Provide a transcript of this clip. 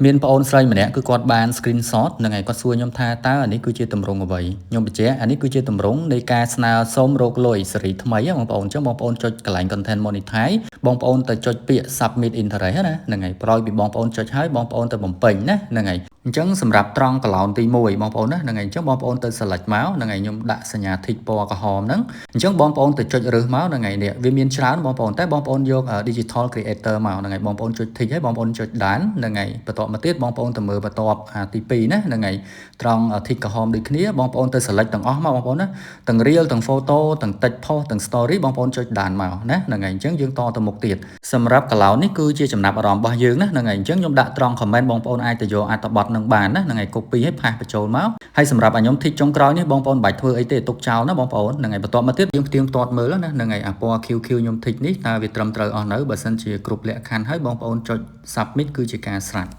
មានប្អូនស្រីម្នាក់គឺគាត់បាន screenshot ហ្នឹងហើយគាត់សួរខ្ញុំថាតើអានេះគឺជាទម្រង់អ្វីខ្ញុំបញ្ជាក់អានេះគឺជាទម្រង់នៃការស្នើសុំរកលុយសេរីថ្មីបងប្អូនអញ្ចឹងបងប្អូនចុចកន្លែង content monetize បងប្អូនទៅចុចពាក្យ submit interest ណាហ្នឹងហើយក្រោយពីបងប្អូនចុចហើយបងប្អូនទៅបំពេញណាហ្នឹងហើយអញ្ចឹងសម្រាប់ត្រង់កឡោនទី1បងប្អូនណាហ្នឹងហើយអញ្ចឹងបងប្អូនទៅ select មកហ្នឹងហើយខ្ញុំដាក់សញ្ញា tick ពណ៌ក្រហមហ្នឹងអញ្ចឹងបងប្អូនទៅចុចរើសមកហ្នឹងហើយនេះវាមានច្រើនបងប្អូនតែបងប្អូនយក digital creator មកហ្នឹងហើយបងប្អូនចុច tick ហើយបងប្អូនចុច done ហ្នឹងហើយបន្ទាប់មកទៀតបងប្អូនទៅមើលបន្ទាប់អាទី2ណាហ្នឹងហើយត្រង់ tick ក្រហមដូចគ្នាបងប្អូនទៅ select ទាំងអស់មកបងប្អូនណាទាំង reel ទាំង photo ទាំង text post ទាំង story បងប្អូនចុច done មកណាហ្នឹងហើយអញ្ចឹងយើងតទៅមុខទៀតសម្រាប់កឡោននេះគឺជាចំណាប់អារម្មណ៍របស់យើងណាហ្នឹងហើយអញ្ចឹងខ្ញុំដាក់ត្រង់ comment បងប្អូនអាចទៅយកអត្ថបទនឹងបានណាហ្នឹងហើយ copy ឲ្យ paste បញ្ចូលមកហើយសម្រាប់អាខ្ញុំ tick ចុងក្រោយនេះបងប្អូនមិនបាច់ធ្វើអីទេទុកចោលណាបងប្អូនហ្នឹងហើយបន្ទាប់មកទៀតយើងផ្ទៀងផ្ទាត់មើលណាហ្នឹងហើយអាពណ៌ QQ ខ្ញុំ tick នេះតើវាត្រឹមត្រូវអស់នៅបើសិនជាគ្រប់លក្ខខណ្ឌហើយបងប្អូនចុច submit គឺជាការស្រេច។